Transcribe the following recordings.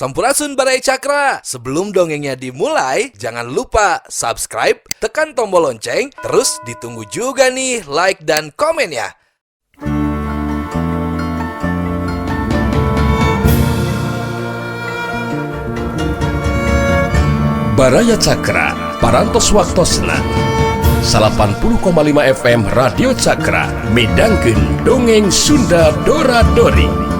Sampurasun Baraya Cakra. Sebelum dongengnya dimulai, jangan lupa subscribe, tekan tombol lonceng, terus ditunggu juga nih like dan komennya. Baraya Cakra, Parantos Waktosna 80,5 FM Radio Cakra midangkeun dongeng Sunda Dora Dori.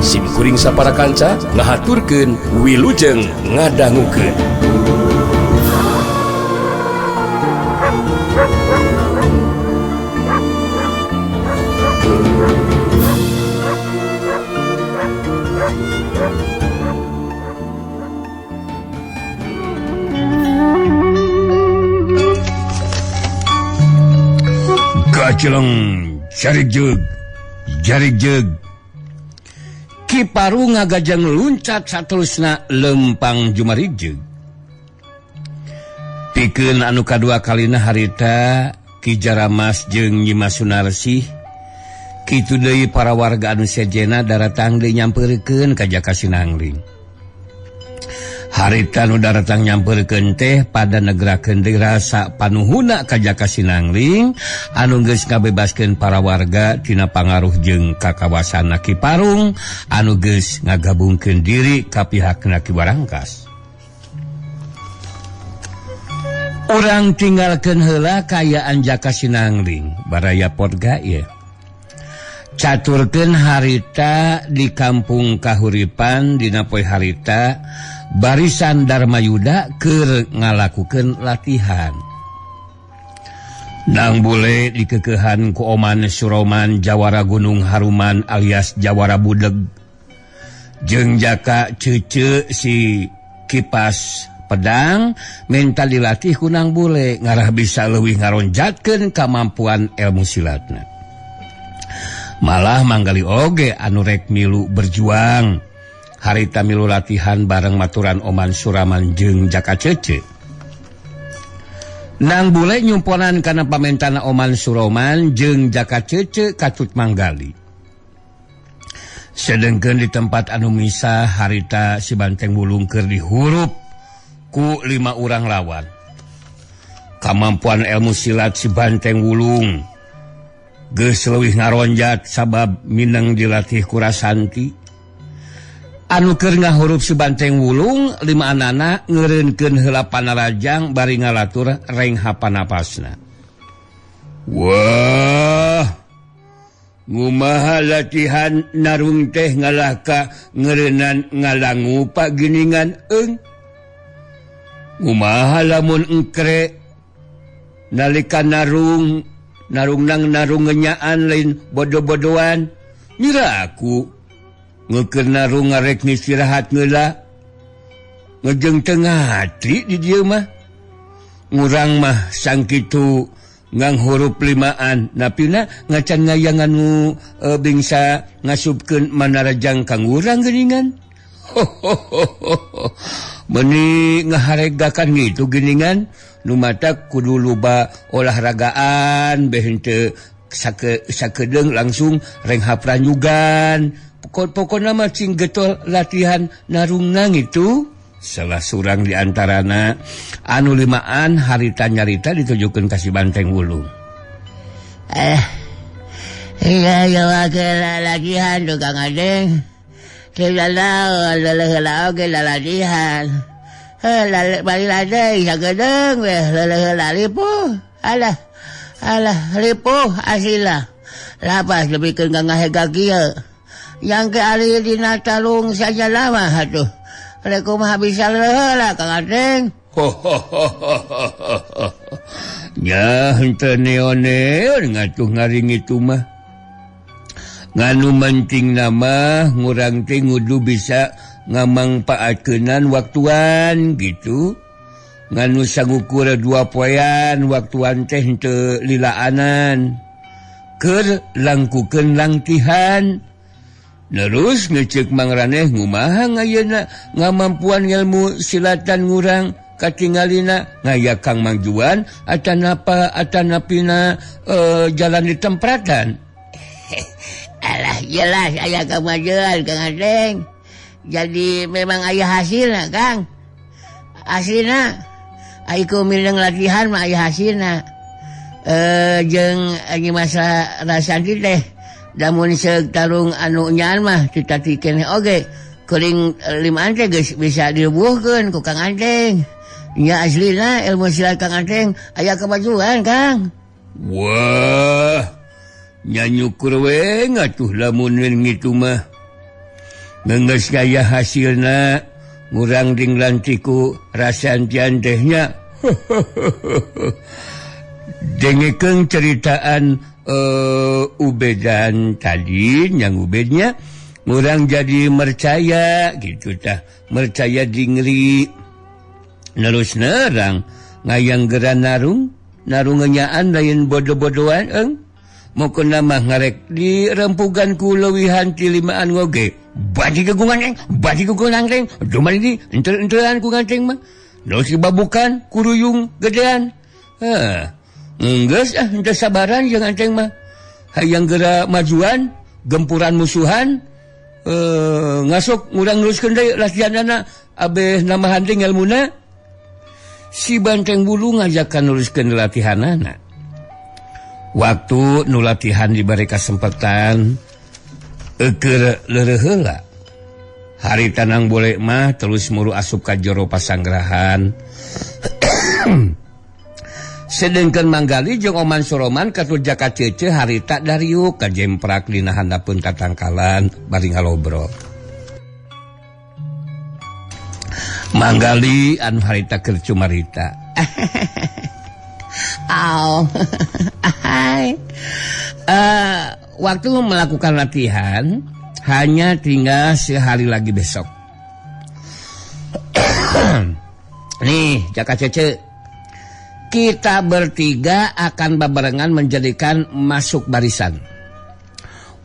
Sim kuring sapara kanca ngahaturkeun wilujeng ngadangukeun. Gaceleng jarik jeug jarik jeug Ki Paru ngagajang luncat saterusna lempang jumarijeg. Pikeun anu kadua kalina harita Ki Jaramas jeung Nyi Mas Sunarsih kitu deui para warga anu sejena daratang deui nyamperkeun ka Jaka Sinangling. Harita nu daratang nyamperkeun teh pada negrakeun deui rasa panuhuna ka Jaka Sinangling anu geus ngabebaskeun para warga tina pangaruh jeung kakawasan Ki Parung anu geus ngagabungkeun diri ka pihakna Ki Warangkas. Urang tinggalkeun heula kaayaan Jaka Sinangling baraya Podga ieu. Caturkeun harita di kampung Kahuripan dina poe harita barisan Darmayuda keur ngalakukeun latihan. Nang bule dikekehan ku Oman Suroman Jawara Gunung Haruman alias Jawara Budeg jeung Jaka Cece si kipas pedang minta dilatih ku Nang Bule ngarah bisa leuwih ngaronjatkeun kamampuan ilmu silatna. Malah manggali oge anu rek milu berjuang. Harita milu latihan bareng maturan Oman Suraman jeung Jaka Cece. Nang Bule nyumponan kana pamentana Oman Suroman jeung Jaka Cece katut manggali. Sedengkeun di tempat anu misah harita si Banteng Wulung keur dihurup ku 5 urang lawan. Kamampuan ilmu silat si Banteng Wulung geus leuwih ngaronjat sabab mineng dilatih ku Rasanti. Anu keur ngahurup si Banteng Wulung 5 anana ngeureunkeun heula panarajang bari ngalatur rengha panapasna. Wah, ngumaha latihan narung teh ngalahka ngeureunnan ngalangu paginingan eung. Ngumaha lamun engkre nalika narung narung nang narung ngenyaan lain bodo-bodoan. Mira aku ngeukeun narung ngarek istirahat ngeula ngejeng tengah hati di dieu mah. Ngurang mah sangkitu ngang hurup 5an napina ngacan ngayangan nu bingsa ngasupkeun manarajang kang urang geuningan. Meuni ngaharegakan gitu geuningan. Nu mata kudu loba olahragaan beh henteu sakedeung langsung renghap ranyugan. Pokokna mah cing getol latihan narungnang itu. Salah surang di antarana anu 5an harita nyarita ditujukeun ka si Banteng Wulung. Iya ya latihan tuh Kang Adeng. Heula heula oge latihan. Bari lade sagedeung we leuleung ripuh. Alah alah ripuh asila. Lapas lebihkeun ka ngahega kieu. Yang ke ari dina talung saja lama atuh. Rek kumaha bisa heula Kang Adeng. Nya henteu neon-neon ngatuh ngaring itu mah. Nganu penting nama ngurang teh ngudu bisa ngamangpaatkeunnan waktuan gitu. Nganu sangukur 2 poean waktuan teh henteu lilaanan. Keur langkukeun langtihan. Terus ngecek mangraneh ngumaha ngayeuna ngamampuan ilmu silatan ngurang katingalina ngaya Kang Mangjuan atanapa atanapina jalan di tempratan. Alah jelas aya kemajuan Kang Ateng. Jadi memang aya hasilna Kang. Aslina ai ku mileung latihan mah aya hasilna. Jeung Nyi Mas Rasanti teh lamun seug tarung anu nyaan mah titati keneh oge kuring limaan teh geus bisa dirubuhkeun ku Kang Ateng. Nya aslina ilmu silat Kang Ateng aya kemajuan Kang. Wah, nya nyukur we ngatuh lamun ngitu mah. Geus aya hasilna ngurang ding lantiku rasantian teh nya. Dengekeun ceritaan Ubedan tadi yang Ubednya ngurang jadi mercaya gitu tah, mercaya dingri nerus nerang ngayang geran narung narung ngenyaan lain bodo-bodoan eng mokona mah ngarek di rempugan ku leuwihan ti limaan ngoge badi gegungan eng badi gegungan eng duman di entel-entelan ku nganteng mah terus dibabukan kuruyung gedean. Heh enggeus ah henteu sabaran jeung anteng mah hayang geura majuan gempuran musuhan ngasok ngurang neruskeun deui latihanana abeh namahan teh ilmuna. Si Banteng Bulu ngajakan neruskeun latihanana. Waktu nu latihan diberi kesempatan eukeur leureuh heula. Hari tanang boleh mah terus muru asup ka jero pasanggrahan. Sedengkeun Manggali jeung Oman Soroman katur jaka cece harita dariuk ka jemprak dina handapeun tatangkalan bari ngalobrol. Manggali anu harita keur cumarita. Aw. Waktu melakukan latihan hanya tinggal sehari lagi besok. Nih, jaka cece, kita bertiga akan bebarengan menjadikan masuk barisan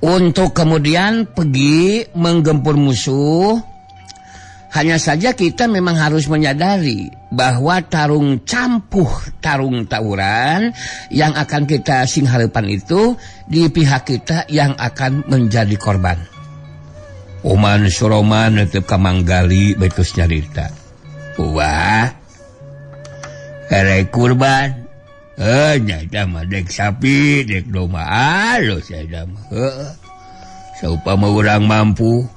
untuk kemudian pergi menggempur musuh. Hanya saja kita memang harus menyadari bahwa tarung campuh, tarung tawuran yang akan kita singharepan itu di pihak kita yang akan menjadi korban. Oman Soroman tetep ka Manggali betus nyarita. Wah, erek kurban. Nya mah dek sapi, dek domba alus eta mah. Heeh. Saupama urang mampu.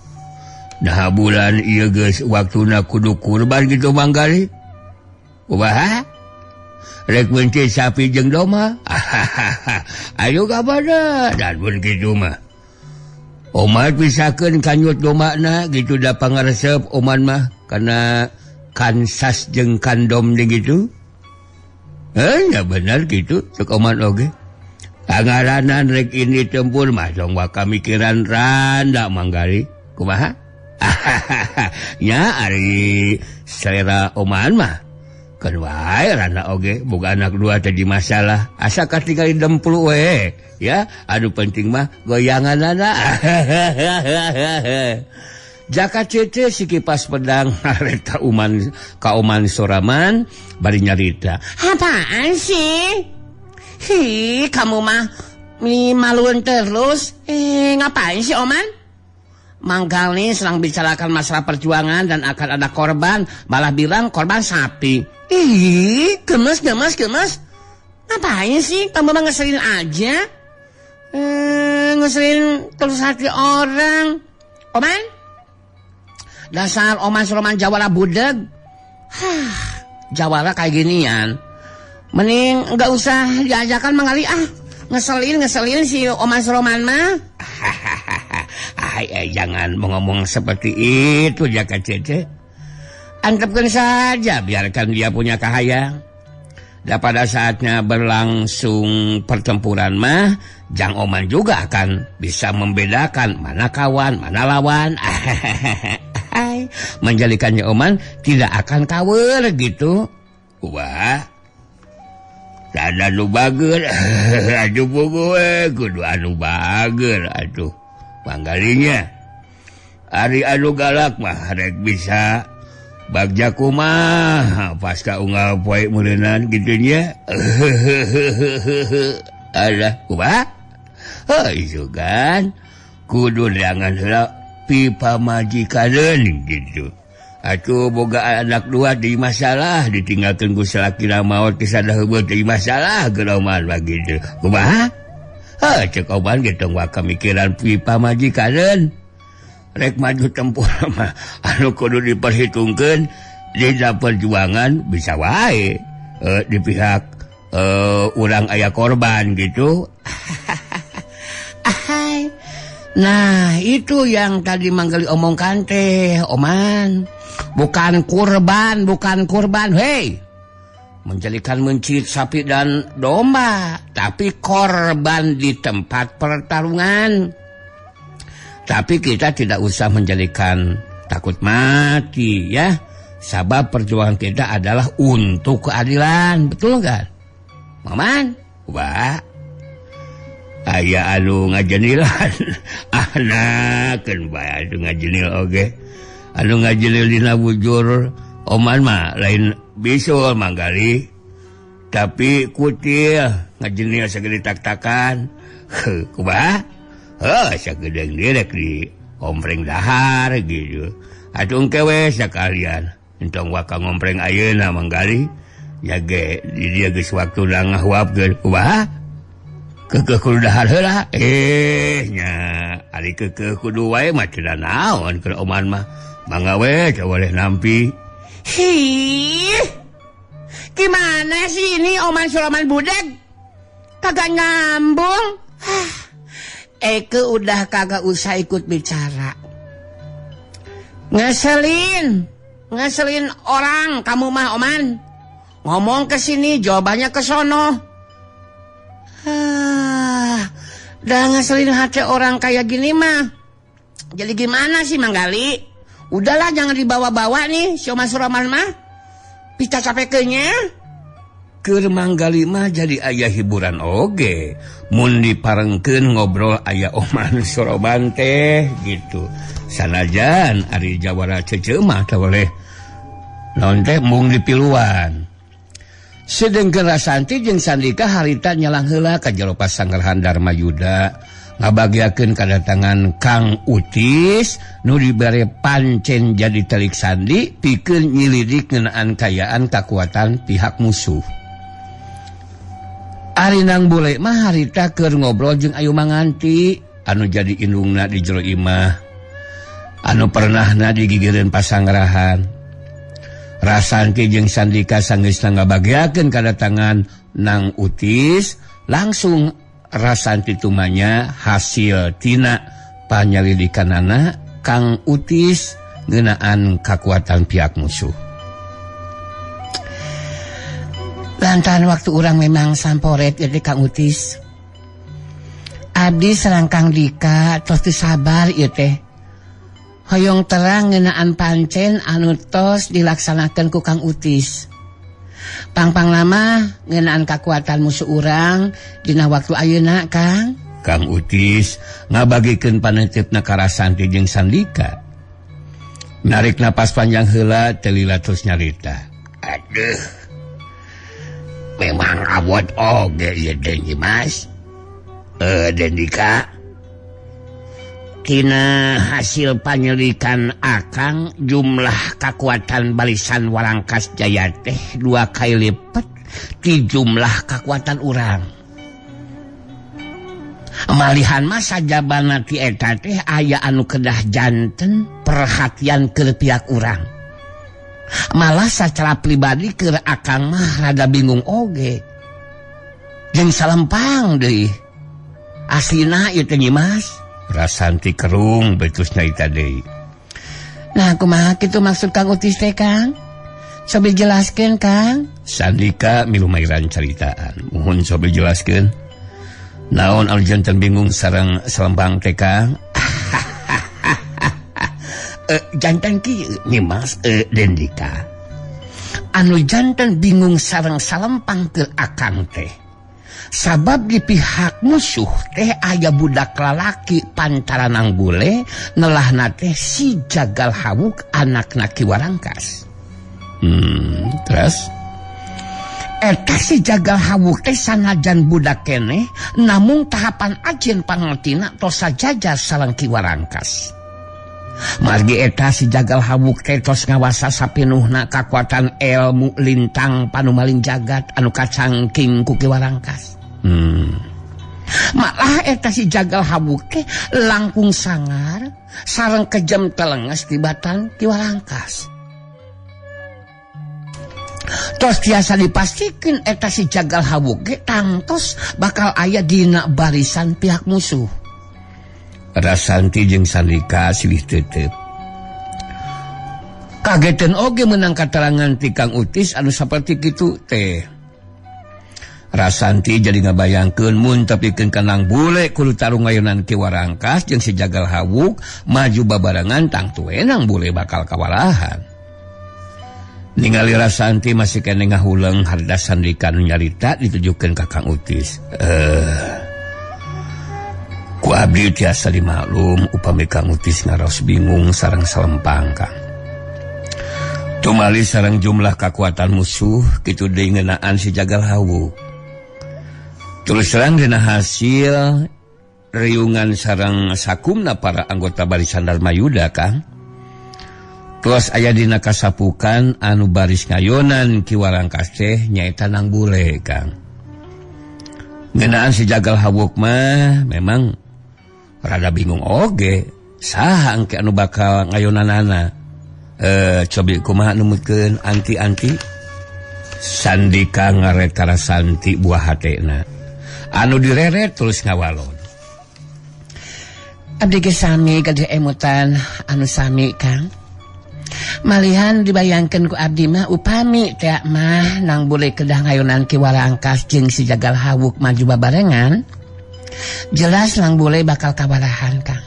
Nah bulan ieu geus waktuna kudu kurban gitu Manggali. Kumaha? Rek meunci sapi jeung domba. Ayo kabada dan mun kitu mah. Oman pisakeun kanyut dombana gitu da pangaresep Oman mah kana Kansas jeung kandom deui gitu. Ya bener gitu cek Oman oge. Pangaranan rek ini tempur mah tong waka mikiran randa Manggali. Kumaha? Ya ari selera Oman mah keun wae randa oge boga anak dua teh di masalah asa katingali demplu we ya anu penting mah goyanganana. Jaka cece si kipas pedang hareta uman ka Oman Soraman bari nyarita. Apaan sih? Hi, kamu mah maluan terus. Ngapain sih Oman? Manggal nih sedang bicarakan masalah perjuangan dan akan ada korban, malah bilang korban sapi. Ih, gemes gemes gemes. Ngapain sih? Kamu mah ngeselin aja. Ngeselin terus hati orang. Oman? Dasar Oman Soroman Jawara budeg. Hah, Jawara kayak ginian. Mending nggak usah diajakan Manggali ah. Ngeselin si Oman Soroman mah. Jangan mengomong seperti itu Jaka Cece. Antepkan saja, biarkan dia punya kahayang. Dan pada saatnya berlangsung pertempuran mah, Jang Oman juga akan bisa membedakan mana kawan, mana lawan. Menjadikannya Oman tidak akan kawur gitu. Wah, ada nu bager. Aduh gue, kudu anu bager. Aduh, panggalinya. Ari anu galak mah rek bisa. Bagja kumaha pasca unggal poe meureunnan kitu nya. Alah kumaha? Heuh kan. Kudu neangan heula pipamajikaneun gitu. Atuh boga anak dua di masalah ditinggalkeun ku salakina maot kisah heubeut di masalah geus Oman mah gitu. Kumaha? Heuh cek Oman ge tong waka mikiran pipamajikaneun. Rek maju tempur mah anu kudu diperhitungkeun dina perjuangan bisa wae di pihak urang aya korban gitu. Nah itu yang tadi Manggali omongkan teh Oman. Bukan kurban, bukan kurban. Hei, menjadikan mencit sapi dan domba, tapi korban di tempat pertarungan. Tapi kita tidak usah menjadikan takut mati ya. Sabab perjuangan kita adalah untuk keadilan, betul enggak? Maman, wah. Aya anu ngajenilan anakeun bae anu ngajenil oge. Anu ngajenil dina bujur Oman mah lain bisul Manggali tapi kutil ngajenil sagede tak-takan. Heuh kumaha? Heuh sagede direk di ompreng dahar gitu. Atuh engke we sakalian entong waka ngompreng ayeuna Manggali ya ge di dieu geus waktuna ngahuapkeun kumaha? Kekeh kudu dahar heula nya ari kekeh kudu wae mah teu naon keur Oman mah mangga we teu boleh nampi. Hi. Gimana sih ini Oman Sulaman Budeg? Kagak nyambung. Eke udah kagak usah ikut bicara. Ngeselin. Ngeselin orang kamu mah Oman. Ngomong ke sini jawabannya ke sono. Dah ngeselin hati orang kayak gini mah. Jadi gimana sih Manggali? Udahlah jangan dibawa-bawa nih si Oman Suraman mah. Pita capeknya. Keur Manggali mah jadi aya hiburan oge. Mun diparengkeun ngobrol aya Oman Suraman teh gitu. Sanajan ari jawara cece mah teh boleh naon teh mung dipiluan. Sedengkeun Rasanti jeung Sandika harita nyalang heula ka jero pasanggrahan Dharma Yuda ngabagiakeun kadatangan Kang Utis nu dibere pancen jadi telik sandi pikeun nyilidik ngeunaan kayaan kakuatan pihak musuh. Ari Nang Bule mah harita keur ngobrol jeung Ayu Manganti anu jadi indungna di jero imah anu pernahna digigireun pasanggrahan. Rasanti jeung Sandika sanggeusna ngabagiakeun kadatangan Nang Utis langsung Rasanti tumanya hasil tina panyalidikanana Kang Utis ngeunaan kakuatan pihak musuh. Lantaran waktu urang memang samporet ieu Kang Utis. Abdi sareng Kang Dika tos teu sabar ieu teh. Hoyong terang ngeunaan pancen anu tos dilaksanakeun ku Kang Utis. Pangpang lama ngeunaan kakuatan musuh urang dina waktu ayeuna Kang. Kang Utis ngabagikeun panetepna ka Rasanti jeung Sandika. Narik napas panjang heula teu lila terus nyarita. Aduh. Memang abot oge ieu teh Mas. Dendika. Tina hasil panyelidikan akang jumlah kakuatan barisan Warangkas Jaya teh 2 kali lipat ti jumlah kakuatan urang. Malihan mah sajabana ti eta teh aya anu kedah janten perhatian keur pihak urang. Malah secara pribadi keur akang mah rada bingung oge. Jeung salempang deui. Aslina ieu teh Nyi Mas. Rasanti kerung betus nyarita deui. Nah, kumaha kitu maksud Kang Utis teh, Kang? Cobi jelaskeun, Kang. Sandika milu mairan caritaan. Muhun cobi jelaskeun. Naon anu janten bingung sareng salempang teh, Kang? Janten kieu Nyi Mas Dendika. Anu janten bingung sareng salempang keur akang teh. Sabab di pihak musuh teh aya budak lalaki pantaranang bule nelahna teh si Jagal Hawuk anakna Ki Warangkas. Terus? Eta si Jagal Hawuk teh sanajan budak keneh namung tahapan ajen pangertina tos sajajar sareng Ki Warangkas. Margi eta si Jagal Hawuk teh tos ngawasa sapinuhna kakuatan ilmu lintang panumaling jagat anu kacangking ku Ki Warangkas. Malah eta si Jagal Hawuk teh langkung sangar sareng kejam telenges tibatan Ki Warangkas. Tos tiasa dipastikan eta si Jagal Hawuk ge tangtos bakal aya dina barisan pihak musuh. Rasanti jeung Sandika silih tetep. Kagetan oge menang katerangan ti Kang Utis anu saperti kitu teh. Rasanti jadi ngabayangkeun mun tepikeun ka Nang Bule kudu tarung ngayonan Ki Warangkas jeung si Jagal Hawuk maju babarengan tangtu Nang Bule bakal kawalahan. Ningali Rasanti masih kene ngahuleng harda Sandika nu nyarita ditujukeun ka Kang Utis. Ku abdi tiasa dimaklum upami Kang Utis ngaraos bingung sareng salempang Kang. Tumali sareng jumlah kakuatan musuh kitu deui ngeunaan si Jagal Hawuk. Terus terang dina hasil riungan sareng sakumna para anggota barisan Darmayuda Kang. Terus aya dina kasapukan anu baris ngayonan Ki Warangkas teh nyaeta Nang Bule Kang. Ngeunaan si Jagal Hawuk mah memang rada bingung oge saha engke anu bakal ngayonanana. Cobi kumaha numutkeun anti-anti Sandika ngaret ka Rasanti buah hatena. Anu direret terus ngawalon. Abdi ge sami gaduh emutan anu sami Kang. Malihan dibayangkeun ku abdi mah upami teh mah Nang Bule kedah ngayonan Ki Warangkas jeung si Jagal Hawuk maju babarengan, jelas Nang Bule bakal kawalahan Kang.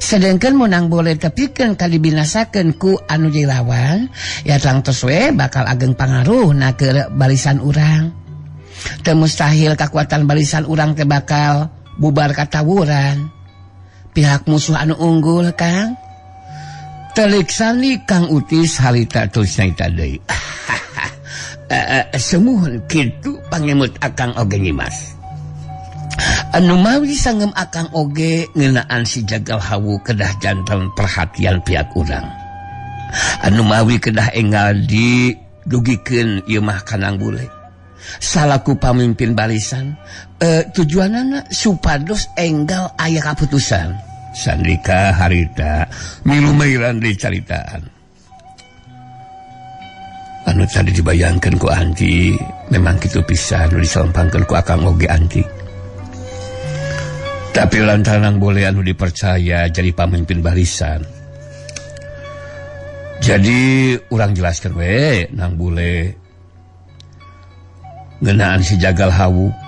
Sedengkeun mun Nang Bule tepikeun ka dibinasakeun ku anu dilawan, ya tangtos we bakal ageng pangaruhna ke barisan urang. Teu mustahil kakuatan barisan urang teh bakal bubar katawuran. Pihak musuh anu unggul Kang. Telik sandi Kang Utis harita terus nyaita deui. Sumuhun kitu pangemut Akang oge nyimas. Anu mawi sangem Akang oge ngeunaan si Jagal Hawuk kedah jantan perhatian pihak urang. Anu mawi kedah enggal didugikeun ieu mah ka Nang Bule. Salaku pamimpin barisan, tujuanana supados enggal aya kaputusan. Sandika harita milu mairan dicaritaan. Anu tadi dibayangkeun ku Anti memang kitu pisan nu disalempangkeun ku Akang oge Anti. Tapi lantaran Nang Bule anu dipercaya jadi pamimpin barisan. Jadi urang jelaskeun we Nang Bule ngeunaan si Jagal Hawuk.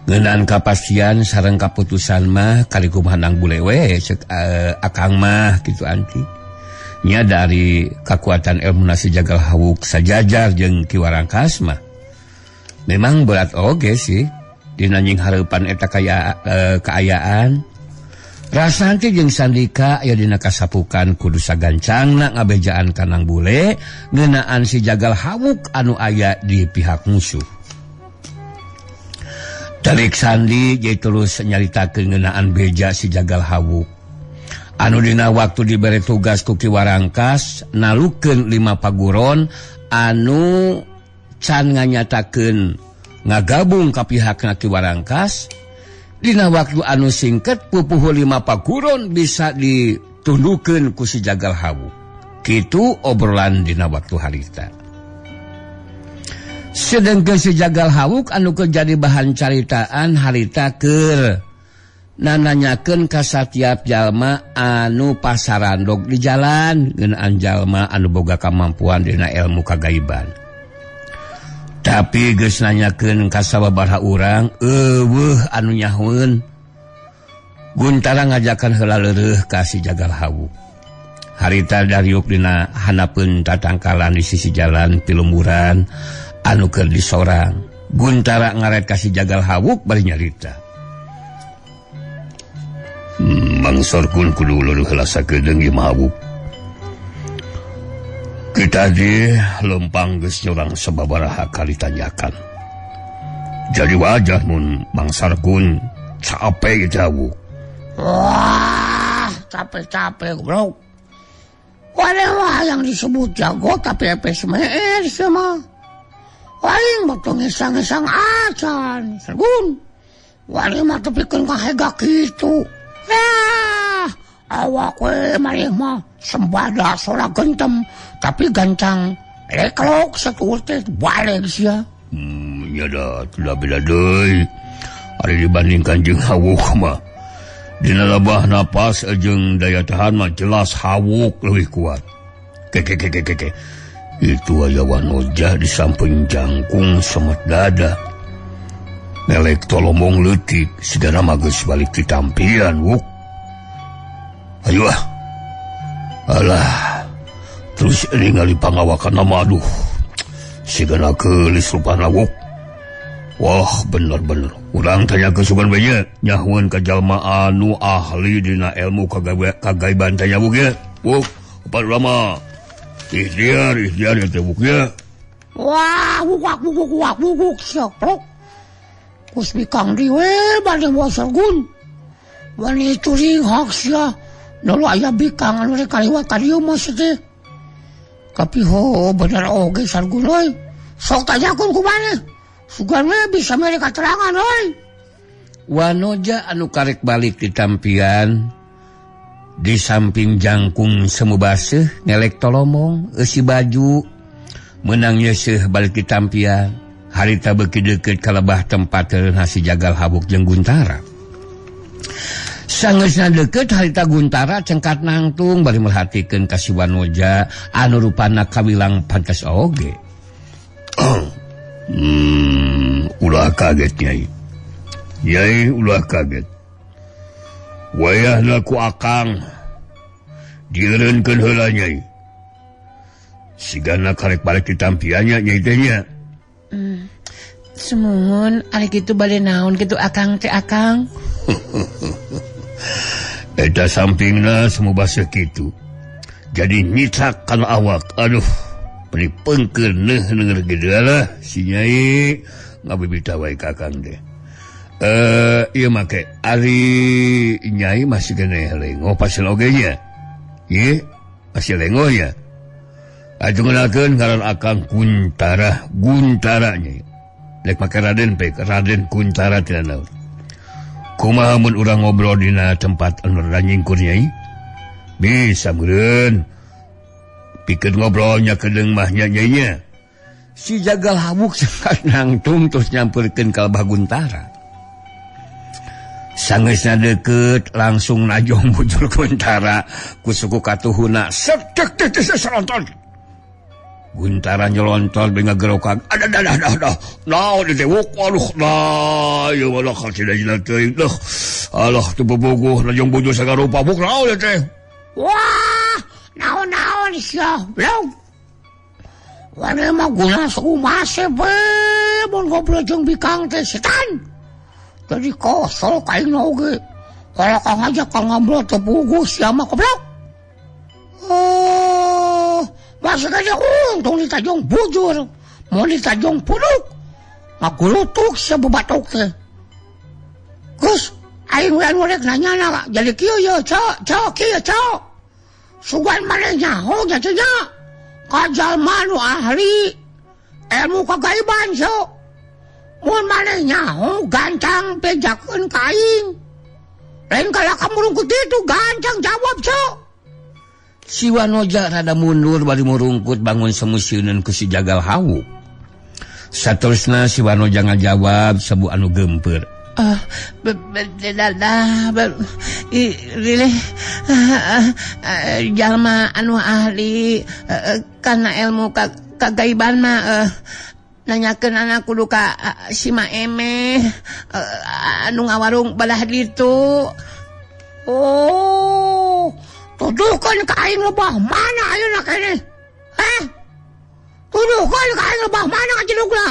Ngeunaan kapastian sareng kaputusan mah kali kumaha Nang Bule we cek Akang mah kitu Anti. Nya dari kakuatan ilmu si Jagal Hawuk sajajar jeung Ki Warangkas mah memang berat oge sih dina nying hareupan eta kaya kaayaan. Rasanti jeung Sandika aya dina kasapukan kudu sagancangna ngabejaan ka Nang Bule ngeunaan si Jagal Hawuk anu aya di pihak musuh. Telik Sandi jadi terus nyaritakeun ngeunaan beja si Jagal Hawuk. Anu dina waktu dibere tugas ku Ki Warangkas nalukeun 5 paguron anu can nganyatakeun ngagabung ka pihakna Ki Warangkas. Dina waktu anu singket pupuhu 5 paguron bisa ditundukeun ku si Jagal Hawuk. Kitu obrolan dina waktu harita. Sedengkeun si Jagal Hawuk anu keur jadi bahan caritaan harita keur nananyakeun ka satiap jalma anu pasarandog di jalan ngeunaan jalma anu boga kamampuan dina ilmu kagaiban. Tapi geus nanyakeun ka sababaraha urang eueuh anu nyahoeun. Guntara ngajakan heula leureuh ka si Jagal Hawuk. Harita dariuk dina hanapeun tatangkalan di sisi jalan pilumuran anu keur disorang. Guntara ngaret ka si Jagal Hawuk bari nyarita. Mangsorkun kudu leureun heula sakedeung ieu mah Hawuk. Kita Tadi lempang geus nyorang sababaraha kali tanyakan. Jadi wajar mun Mang Sargun capek jauh. Wah, capek-capek bro. Wah, yang disebut jago tapi epes meer sama. Aing mah teu ngesang-ngesang acan, Sargun. Wah, mah tepikeun ka hega kitu. Nah, awak we maneh mah sembada sora gentem tapi gancang leklok satur teh balik sia. Ya dah, sudah beda deui. Ari dibandingkan jeung hawuk mah. Dina lebah napas jeung daya tahan mah jelas hawuk lebih kuat. Keke. Itu aya Wanoja di samping jangkung semet dada. Melek tolomong leutik sigana mah geus balik ti tampian wuk. Ayo ah. Alah. Terus ningali pangawakan mah aduh. Sigana geulis rupana wuk. Wah, bener-bener. Urang tanya ke sugan we nya, nyahueun ka jalma anu ahli dina ilmu kagaiban tanya wuk ya. Wuk, opat ulama. Ikhtiar ya teh wuk ya. Wah, wuk soprok. Kus bikang di we bade moal Sargun. Wani turing hak sia. Nolo aya bikang anu rek kaliwat ka dieu mah teh. Tapi ho bener oge Sargun euy. Sok tanyakeun ku maneh. Sugan we bisa mere katerangan euy. Wanoja anu karek balik di tampian di samping jangkung semu baseuh ngelek tolomong eusi baju meunang yeuseuh balik di tampian harita beuki deukeut ka lebah tempat teureun si jagal habuk jeung Guntara. Sangeusna deukeut harita Guntara cengkat nangtung bari merhatikeun ka si Wanoja anu rupana kawilang pantes oge. Ulah kaget Nyai. Nyai ulah kaget. Wayahna ku akang dieureunkeun heula Nyai. Sigana karek balik ditampiannya Nyai teh nya. Sumuhun ari kitu bade naon kitu akang teh akang. Eta sampingna semu baseuh kitu. Jadi nyicak kana awak. Aduh, beri pengker neh denger gede lah si Nyai ngabibita wae ka akang teh. Ieu make ari Nyai masih keneh lengoh pasel oge nya. Ye, masih lengoh ya. Ajengenakeun ngaran akang Kuntara, Guntara Nyai. Lek make Raden pek, Raden Kuntara teh naon. Kumaha mun urang ngobrol dina tempat anu rada nyingkur Nyai? Bisa meureun. Pikeun ngobrolnya kedeung mah nya Nyai nya. Si jagal habuk cengkat nangtung terus nyamperkeun ka Lebah Guntara. Sangeusna deukeut langsung najong bujur Guntara ku suku katuhuna sedek teh seronton. Guntara nyelontor beuh ngagerokag. Adah dah dah dah. Naon teh wuk aduh nah ieu mah kacida teuing deuh. Alah teu bobogoh najong bujur sagarupa buk naon teh. Wah, naon-naon sia, blog. Wani mah guna sakumase we mun ngobrol jeung bikang teh setan. Jadi kosol kain oge. Kalau kang aja kang ngobrol teu puguh sia mah goblok. Oh, masih aja untung ditajong bujur, mun ditajong puduk. Ngagulutuk sia bebatok teh. Geus aing we anu rek nanya jadi kieu ye, cok, cok kieu cok. Sugan maneh nyaho nya teh nya. Ka jalma nu ahli ilmu kagaiban sok. Mun maneh nyaho gancang bejakeun ka aing. Lain kalah ka murungkut ditu gancang jawab sok. Si Wanoja rada mundur bari murungkut bangun semusieuneun ku si jagal hawuk. Saterusna si Wanoja ngajawab sebu anu geumpeur. Jalma anu ahli kana ilmu kagaiban mah nanyakeun anak kudu ka si Maeme anu ngawarung balah ditu. Oh, tuduhkeun ka aing lebah mana ayeuna keneh? Hah? Tuduhkeun ka aing lebah mana kajedugna?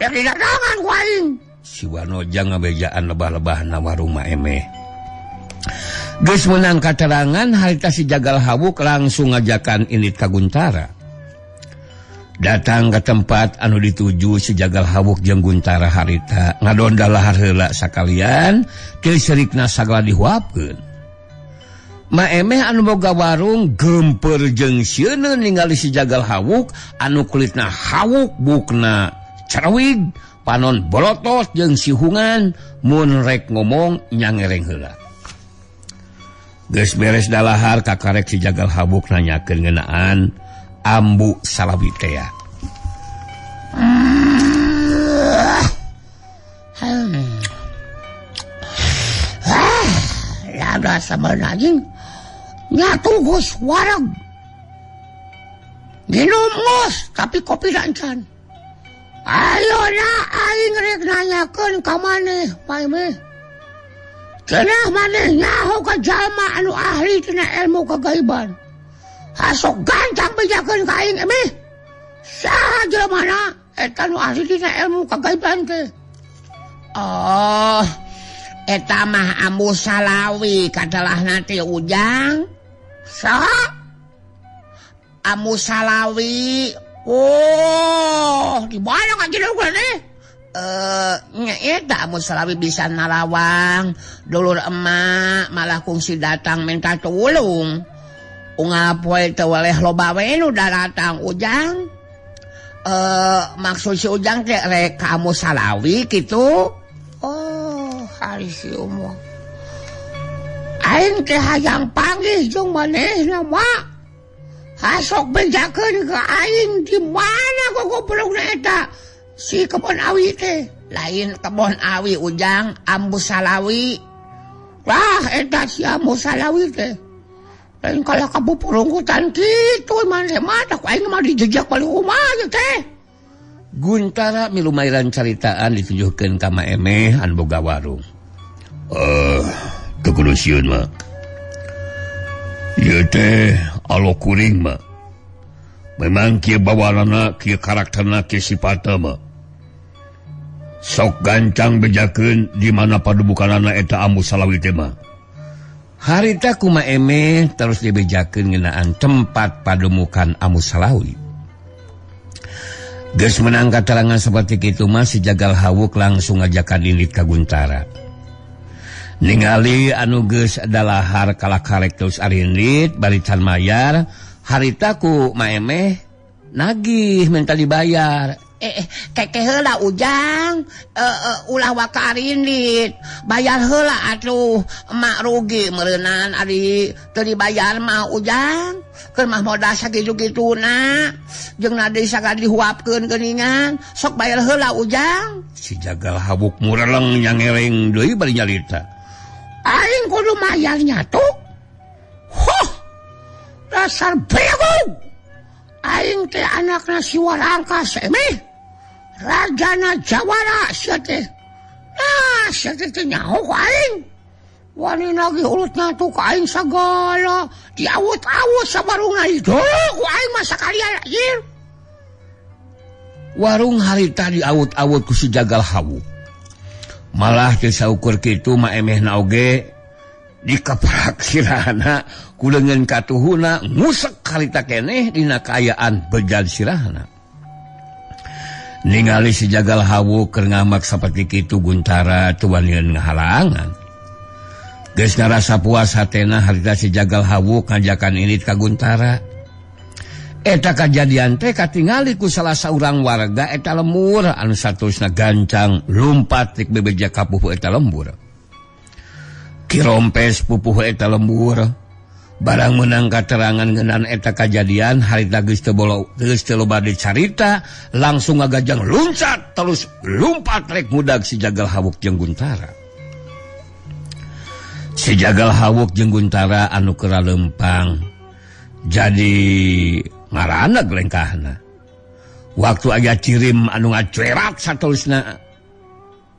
Rek didatangan ku aing. Si Wanoja ngabejaan lebah-lebah na warung Maeme. Geus meunang katerangan harita si jagal hawuk langsung ngajakan indit ka Guntara. Datang ke tempat anu dituju si Jagal Hawuk jeung Guntara harita ngadon dalahar heula sakalian teu serikna sagala dihuapkeun. Maemeh anu boga warung geumpeur jeung sieun ningali si Jagal Hawuk anu kulitna hawuk bukna cerewig panon bolotos jeung sihungan mun rek ngomong nyangereng heula. Geus beres dalahar kakarek si Jagal Hawuk nanyakeun ngeunaan Ambu Salawi teh. Lada sama anjing nyatu geus wareg. Minum geus tapi kopi encan. Ayo na aing rek nanyakeun ka maneh, Maemeh. Cenah maneh nyaho ka jalma anu ahli tina ilmu kegaiban. Hasok gancang bejakeun ka aing emeh. Saha jelema eta nu ahli dina ilmu kegaiban teh? Oh, eta mah Ambu Salawi katelahna teh Ujang. Saha? Ambu Salawi. Oh, di mana kajian teh? Nya eta Ambu Salawi bisa nalawang dulur emak malah kungsi datang minta tulung. Unggal poe teu weleh loba we nu daratang Ujang. Maksud si Ujang teh rek ka Ambu Salawi kitu. Oh, hari si umur. Aing teh hayang panggih jeung manehna mah. Hasok bejakeun ka aing di mana gogobrogna eta si kebon awi teh. Lain kebon awi Ujang, Ambu Salawi. Wah, eta si Ambu Salawi teh. Lain kalah kabupurungkutan kitu maneh mah ku aing mah dijejak paling kumaha teh. Guntara milumairan caritaan ditujuhkeun ka Maemeh anu boga warung. Teu kudu sieun mah. Ieu teh alo kuring mah. Memang kieu bawaanna, kieu karakterna, kieu sifatna mah. Sok gancang bejakeun di mana padubukanana eta Ambu Salawi teh mah. Harita ku Maemeh terus dibejakeun ngeunaan tempat pademukan Ambu Salawi. Geus menang katerangan seperti kitu mah si Jagal Hawuk langsung ngajakan indit ka Guntara. Ningali anu geus dalahar kalah karek terus arindit bari can mayar, harita ku Maemeh nagih minta dibayar. Keke heula Ujang, ulah waka arindit, bayar heula atuh, emak rugi meureunan ari teu dibayar mah Ujang. Keur mah modal sakitu-kituna, jeung nadi sagala dihuapkeun geuningan, sok bayar heula Ujang. Si Jagal Hawuk mureleng nyangereng deui bari nyalita. Aing kudu mayar nyatu. Huh. Dasar bego. Aing teh anakna si Warangkas emeh. Rajana Jawara sia teh. Nah, sia teh teh nyaho ku aing. Wani nagih ulut nyatu ka aing sagala. Diawut-awut sabarungna hidup ku aing mah sakalian anjir. Warung harita diawut-awut ku si Jagal Hawuk. Malah teu saukur kitu Maemehna oge dikaprak sirahna ku leungeun katuhuna ngusek harita keneh dina kaayaan bejad sirahna. Ningali si Jagal Hawuk keur ngamak saperti kitu Guntara teu wanian ngahalangan. Geus ngarasa puas hatena harita si Jagal Hawuk ngajakan indit ka Guntara. Eta kajadian teh katingali ku salah saurang warga eta lembur anu satusna gancang lumpat tik bebeja ka pupuh eta lembur. Kirompes pupuh eta lembur barang menang katerangan ngeunaan eta kajadian harita geus teu geus teu loba dicarita langsung ngagajang luncat terus lumpat rek ngudag si Jagal Hawuk jeung Guntara. Si Jagal Hawuk jeung Guntara anu keur lempang jadi ngaraneg lengkahna. Waktu aya cirim anu ngacerat saterusna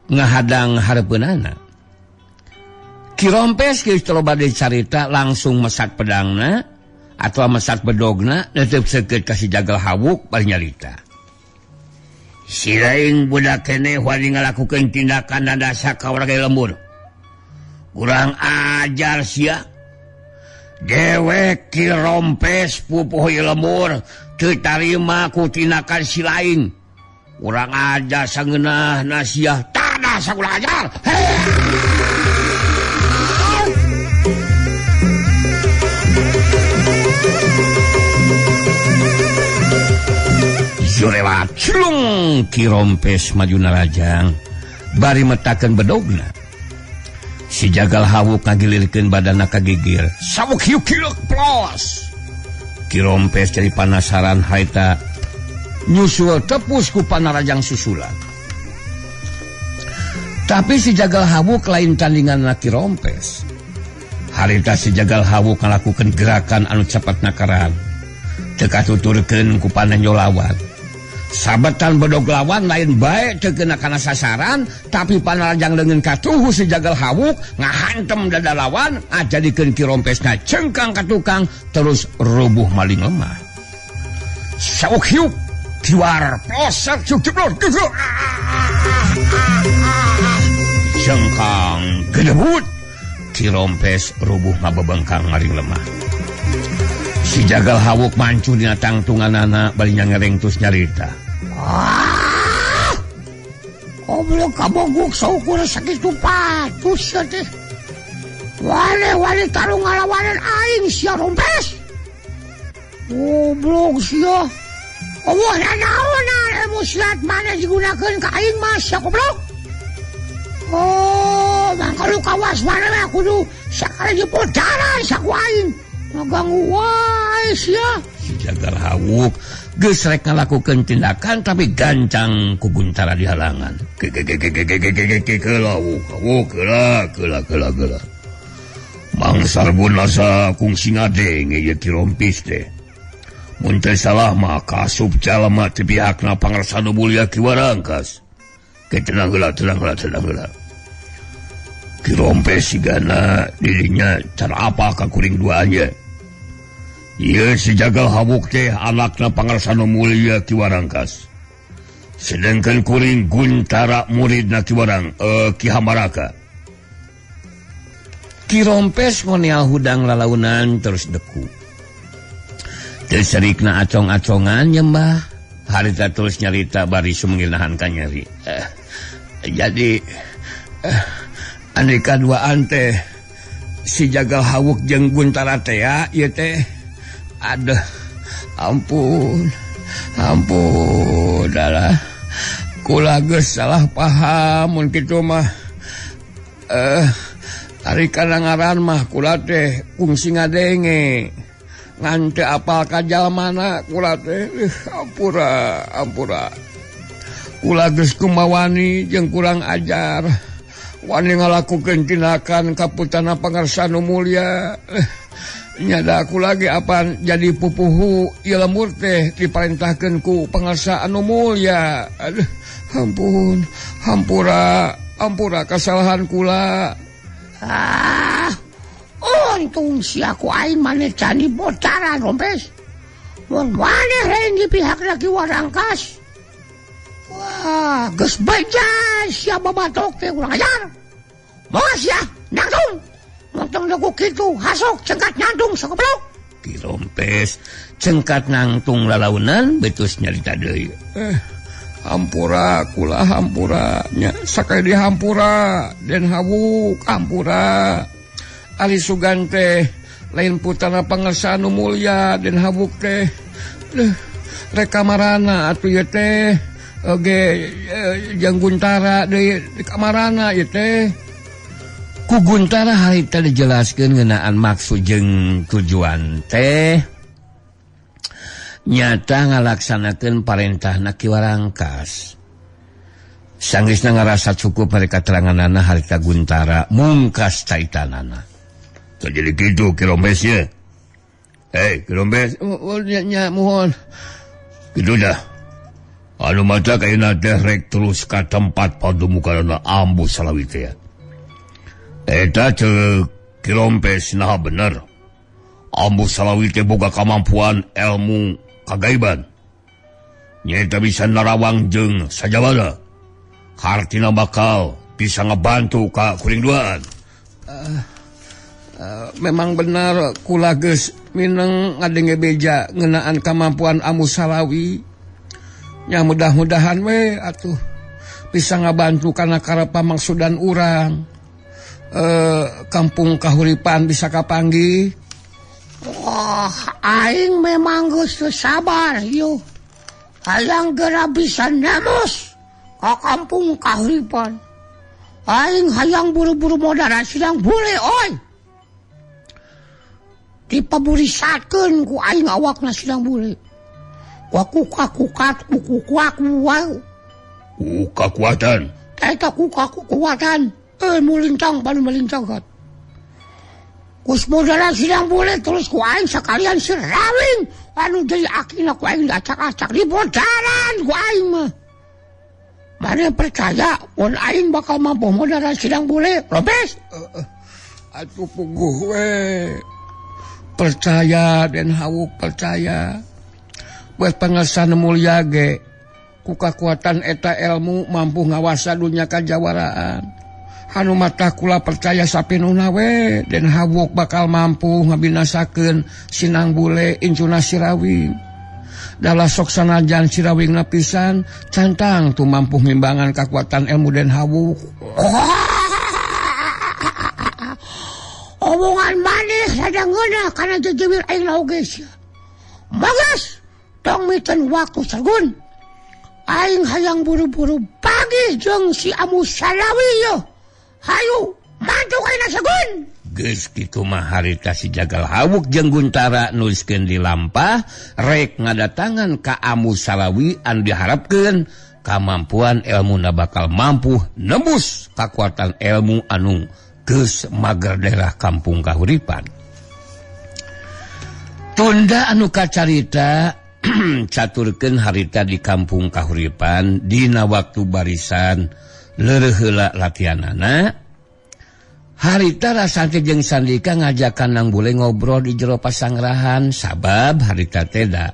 ngahadang hareupeunana. Kirompes geus teu loba dicarita langsung mesat pedangna atau mesat bedogna netep seukeut ka si Jagal Hawuk bari nyarita. Si lain budak keneh wani ngalakukeun tindakan dadasa ka warga lembur. Kurang ajar sia. Dewek Ki Rompes pupuh lembur teu tarima ku tinakan si lain. Urang aja sangeunah nasiah tanah sakulah ajar. Jurewat cilung Ki Rompes maju narajang bari metakeun bedogna. Si Jagal Hawuk ngagilirkeun badanna ka gigir. Sawuk hiuk hiuk plos. Ki Rompes jadi panasaran harita nyusul tepus ku panarajang susulan. Tapi si Jagal Hawuk lain tandingan Ki Rompes. Harita si Jagal Hawuk ngalakukeun gerakan anu cepat nakaran. Teu katuturkeun ku panenjo lawan. Sabetan bedog lawan lain bae teu kena kana sasaran, tapi panarajang leungeun katuhu si Jagal Hawuk ngahantem dada lawan, ngajadikeun Ki Rompesna cengkang ka tukang terus rubuh maling lemah. Sawuk hiuk tiwar ploser cuk jeblor cengkang gedebut Ki Rompes rubuh ngabebengkang maring lemah. Si Jagal Hawuk mancu dina tangtunganana bari ngereng terus nyarita. Ah! Goblok kabogok saukur sakitu patus sia teh. Wale-wale tarung ngalawanan aing sia Rompes. Goblok sia. Allah nanaonan ilmu silat maneh digunakeun ka aing mah sia goblok. Oh, mangka lu kawas maneh mah kudu sakali dipodaran saku aing. Ngaganggu wae sia. Si Jagal Hawuk geus rek ngalakukeun tindakan tapi gancang ku Guntara dihalangan. Keula. Mang Sarbun asa kungsi ngadenge ieu Ki Rompis teh. Mun teu salah mah kasup jalma ti pihakna Pangersa Nu Mulya Ki Warangkas. Ke tenang heula. Ki Rompes sigana dirinya cara apa ka kuring duanya. Ieu si Jagal Hawuk teh anakna Pangersa Nu Mulya Ki Warangkas. Sedangkan kuring Guntara muridna Ki Warang Ki Hamaraka. Ki Rompes ngoneal hudang lalaunan terus deku. Teu serikna acong-acongan nyembah. Harita terus nyarita bari sumengil nahan ka nyeri. Jadi andika duaan teh si Jagal Hawuk jeung Guntara teh ya ieu teh aduh ampun dalah kula geus salah paham mun kitu mah ari kana ngaran mah kula teh kungsi ngadenge ngan teu apal ka jalmana kula teh ampura kula geus kumawani jeung kurang ajar wani ngalakukeun tindakan ka putana Pangersa Nu Mulya. Nyada aku lagi apaan jadi pupuhu ieu lembur teh diparentahkeun ku Pangersa Anu Mulya. Aduh, ampun, hampura kesalahan kula. Ah, untung sia ku aing maneh cani bocaran Rompes. Mun maneh lain di pihak Ki Warangkas. Wah, geus beja sia babatok teh urang ajar. Moal sia, nangtung. Montong deku kitu, hasok cengkat nangtung sagoblok. Ki Rompes cengkat nangtung lalaunan betus nyarita deui. Hampura kula hampura nya sakali hampura Den Hawuk hampura. Ari sugan teh lain putana Pangersa Nu Mulya Den Hawuk teh. Rek kamarana atuh ieu teh oge jeung Guntara deui di kamarana ieu teh. Ku Guntara harita dijelaskeun ngeunaan maksud jeung tujuan teh nyata ngalaksanakeun parentahna Ki Warangkas. Sanggeusna ngarasa cukup ari kateranganana harita Guntara mungkas caitanana. Jadi kitu Ki Rompes ye. Hei Ki Rompes, nya mohon. Kitu dah. Anu mata kaina teh rek terus ka tempat padumukanna Ambu Salawi teh. Eta ceuk Ki Rompes naha bener. Ambu Salawi teh boga kamampuan ilmu kagaiban. Nyaeta bisa narawang jeung sajabana. Hartina bakal bisa ngebantu ka kuring duaan. Memang benar kula geus mineng ngadenge beja ngeunaan kamampuan Amu Salawi. Nya mudah-mudahan we atuh bisa ngabantu kana karep pamangsudan urang. Kampung Kahuripan bisa kapanggih. Wah, aing memang geus teu sabar yeuh. Hayang geura bisa nembus ka Kampung Kahuripan. Aing hayang buru-buru modara sidang bule oi. Dipaburisatkeun ku aing awakna sidang bule. Wa kuka-kukat kuku-kuak wae. Ku kakuatan. Eta kuka-kuatan. Mulintang palu melintang kat. Kus modara sidang bule terus ku aing sekalian si Rawing anu jadi akina ku aing diacak-acak di bodaran ku aing mah. Mana percaya mun aing bakal mampu modara sidang bule, robes. Atuh puguh we. Percaya Den Hawuk percaya. Buat pangesan mulia ge ku kakuatan eta ilmu mampu ngawasa dunya kajawaraan. Anu mata kula percaya sapinuhna we Den Hawuk bakal mampu ngabinasakeun sinang bule incuna Sirawing. Dalah sok sanajan Sirawing pisan cantang tu mampu ngimbangan kakuatan ilmu Den Hawuk. Omongan maneh rada ngeunah kana jejewir aing oge sia. Bagus, tong miteun waktu sargun. Aing hayang buru-buru pagi jeung si Amu Salawi yeuh. Hayu, mantu kaina sagun. Geus kitu mah harita si Jagal Hawuk jeung Guntara nuliskeun di lampah rek ngadatangan ka Amu Salawi anu diharapkeun kamampuan elmuna bakal mampu nembus kakuatan ilmu anu geus mager daerah Kampung Kahuripan. Tunda anu kacarita caturkeun harita di Kampung Kahuripan dina waktu barisan leureuh heula latihanana. Harita Rasante jeung Sandika ngajakan Nang Bule ngobrol di jero pasangrahan sabab harita teh da